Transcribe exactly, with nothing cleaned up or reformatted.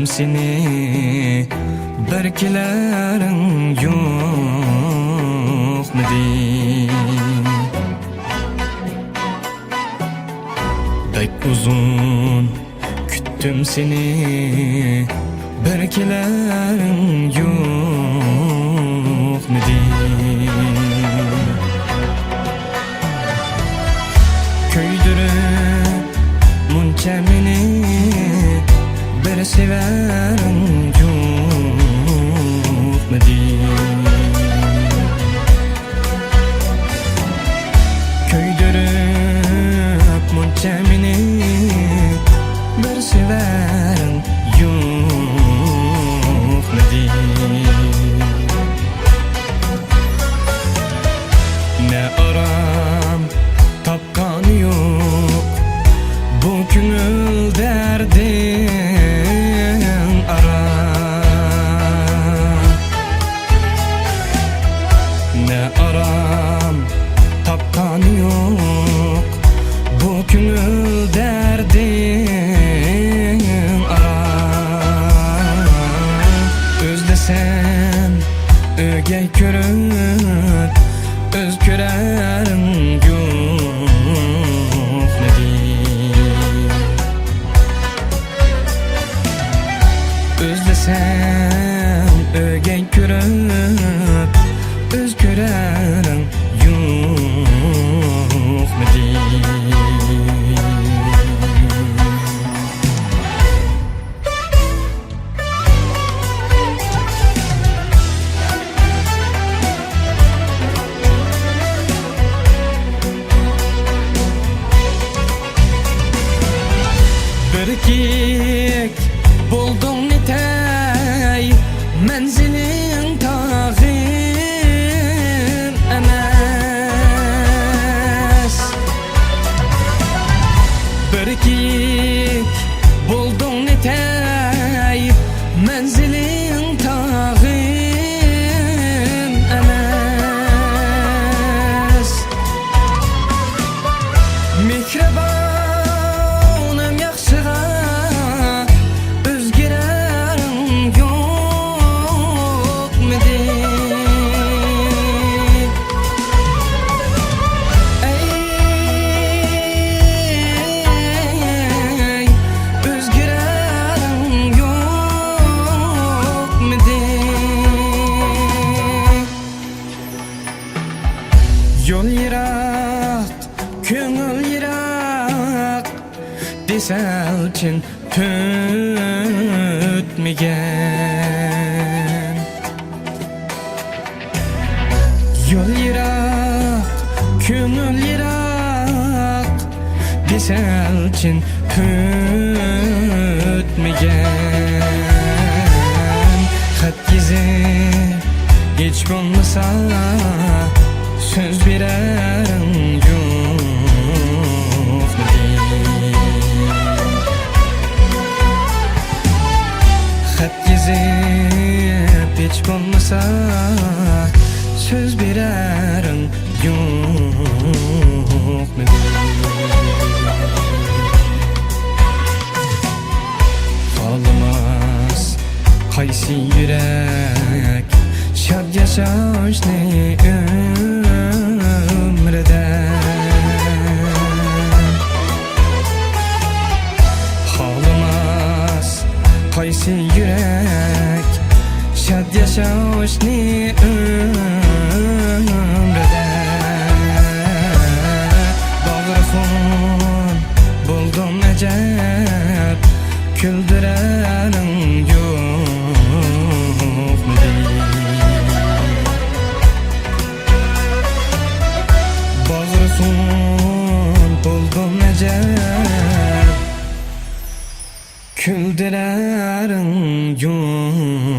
سېنى بىر كېلەرىڭ يوقمىدى؟ بەك ئۇزۇن كۈتتۈم سېنى، بىر كېلەرىڭ يوقمىدى؟ كۆيدۈرۈپ مۇنچە مېنى، بىر سېۋەرىڭ يوقمىدى؟ كۆيدۈرۈپ مۇنچە مېنى، بىر سېۋەرىڭ يوقمىدى؟ نە ئارام تاپقان يوق بۇ كۆڭۈل دەردىڭ ئارا. نە ئارام تاپقان يوق بۇ كۆڭۈل دەردىڭ ئارا. ئۆزلىسەم ئۆگەي كۆرۈپ، ئۆز كۆرەرىڭ يوقمىدى؟ ئۆزلىسەم ئۆگەي كۆرۈپ، ئۆز كۆرەرىڭ يوقمىدى؟ بىر كىيىك بولدۇڭ نېتەي، مەنزىلىڭ تاغىم ئەمەس. بىر كىيىك بولدۇڭ نېتەي، مەنزىلىڭ تاغىم ئەمەس. مېھرىبانىم ياخشىغا ئۆزگىرەرىڭ يوقمىدى؟ ئەي، ئۆزگىرەرىڭ يوقمىدى؟ يول يىراق، كۆڭۈل يىراق، دېسەل چىن پۈتمىگەن. يول يىراق، كۆڭۈل يىراق، دېسەل چىن پۈتمىگەن. خەت يېزىپ ھېچ بولمىسا سۆز بېرەرىڭ يوقمىدى؟ خەت يېزىپ ھېچ بولمىسا سۆز بېرەرىڭ يوقمىدى؟ خالىماس قايسى يۈرەك شاد ياشاشنى ئۆمرىدە؟ خالىماس قايسى يۈرەك شاد ياشاشنى ئۆمرىدە؟ باغرى خۇن بولدۇم ئەجەب، كۈلدۈرەرىڭ يوقمىدى؟ باغرى خۇن بولدۇم ئەجەب، كۈلدۈرەرىڭ يوق.